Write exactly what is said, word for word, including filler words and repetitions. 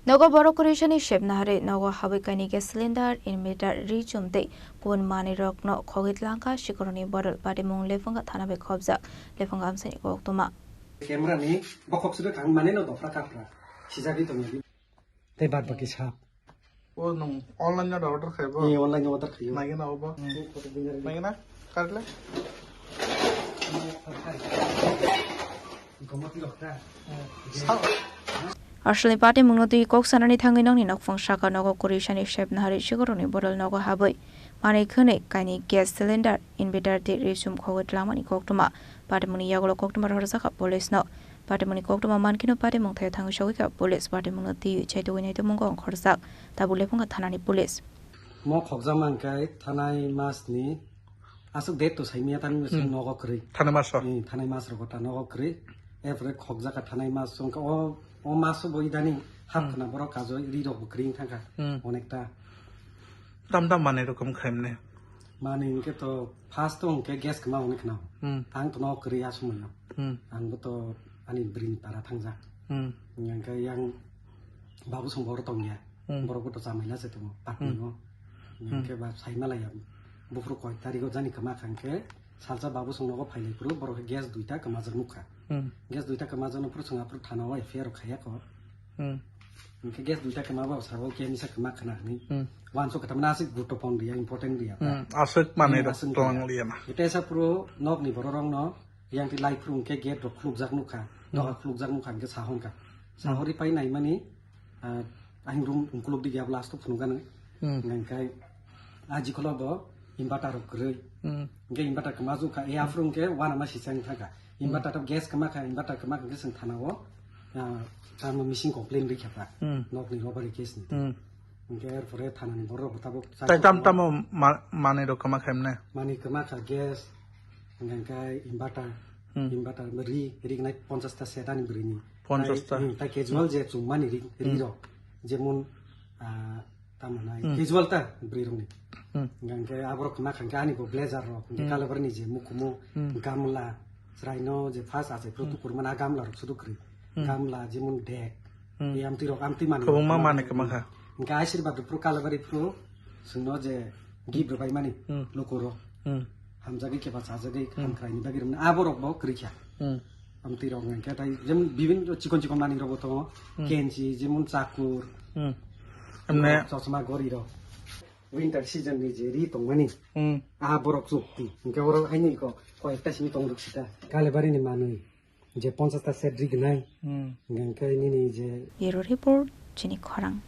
Nogo borok kwrwisani sep naharwi nogo habwi kainwi gas cylinder, inverter, ri chum tei kubun manwirokno khogwi tlangkha. Sikoroni bodol patimung Lephunga thana bai khobjak. Lephunga amsani koktwma. Camera ni bokhok sibek ang mane no dopra kapra sijagwi tongya. Tei bad baki sap. O nung online no order khaibo? Ee, online no order khaiyo. Nagina obo? Hmm. Nagina? Karle? Aswlni patimungno twi kok sanani thangwi nokni nokphang saka nogo kwrwisani sep naharwi sikoroni bodol nogo habwi manwi khwnwi kainwi gas cylinder, inverter tei ri chum khogwi tlangmani koktwma. Patimungni yagulo koktwma rohorjakha police no. Patimungni koktwma mankheno patimung thaio thangwi sogwikha police. Patimungno twiwi chaitugwi naitugmungo ongkhorjak. Tabuk Lephunga thanani police. Mo khokjakma hwnkhe thanai masni aswk date to saimanya, tani hmm, nogo kwrwi. Thanai maso? Hmm, thanai mas rogo ta nogo kwrwi. Erpore khokjakha thanai mas hwnkhe o, o maso bo idani hap hmm, khna borok kajo ri rok bo kwrwi wngkha kha hmm, onekta. Tam tam manwi rokom khaimne? Manwi hwnkhe to first to hwnkhe gas kwma hwnwi khna. Hmm. Ang to nogo kwrwi a somoyo. Hmm. Ang bo to ani bwrwini para thangjak. Hmm. Hwnkhe yang babu song boro tongya. Hmm. Borok bo to chamaila se tongo, patni hmm, o. Hmm. Hwnkhe ba sai malaya, buphuru koi tarigo jani kwma kha hwnkhe, salsa babu song nogo phailai phuru, borok khe gas duita kwmajak nukha. Hmm. Gas duita kwmajak no phuru chwng aphuru thana o F I R rok khaiya kho. Hmm. Hwnkhe gas duita kwma ba sabo khe misa kwma khna hwnwi. Hmm. Wansuk khe tamani aswk guruttopon riya, important riya ta. Hmm. Aswk manwi hmm, rok aswk tong riya. Liya na. Ete sa phuru nokni borok rok no Yang ti lai phuru hwnkhe gate rok khulukjak nukha, hmm, doga khulukjak nukha hwnkhe sahon kha. Hmm. Sahori pai naimani, ah, ahing room ungkuluk dik ya last o phunukgani. Hmm. Hwnkhe aji kholo bo inverter rok kwrwi. Hmm. Hwnkhe inverter kwma jukha, e aphuru hwnkhe wanama sichang thangkha. Hmm. Inverter to gas kwma kha, inverter kwma kha hwnkhe chwng thana o, ah, tamo missing complaint rikha ta. Hmm. Nokni robbery case ni. Hmm. Hwnkhe erpore thanani borok rok bo tabuk tai tam tamo ma-, manwi rok kwma kha himne? Manwi kwma kha gas, hwnkhe inverter, hmm, inverter ri, ri gnai ponchash ta set ani bwrwini. Ponchash ta? Tai, hmm, tai casual je chumani ri, ri hmm, rok. Jemon, ah, tamo nai hmm, casual ta bwrwi rokni. Hmm. Hwnkhe aborok kwma kha hwnkhe ani bo blazer rok, hwnkhe hmm, kalabarni je mukumu, hmm, gamla, chwraino je first achai phuru hmm, tukur mani a gamla rok sudu kwrwi. Hmm. Gamla, jemon dek, hmm, e amtwi rok, amtwi manwi kwbangma rok, manwi kwma kha. Hwnkhe Ashirbad rok phuru Kalabari phuru chwngno je gift rwbaimani hmm, lukurok. Hmm. Hamjagwi keba chajagwi hmm, hamkraini bagwi rwmani aborok bo kwrwi kha. Hmm. Amtwi rok hwnkhe tai jemon bibin chikon chikon manwi rok bo tongo. Hmm. Kenchi, jemon chakur, hmm, emne chosma gori rok. Winter season ni je ri tongmani. Hmm. Aborok chukti. Hwnkhe oro haini ko koyekta simi tong ruk sita. Kalabari ni manwi. Je ponchash ta set ri gnai. Hmm. Hwnkhe nini je Bureau Report, chini khorang.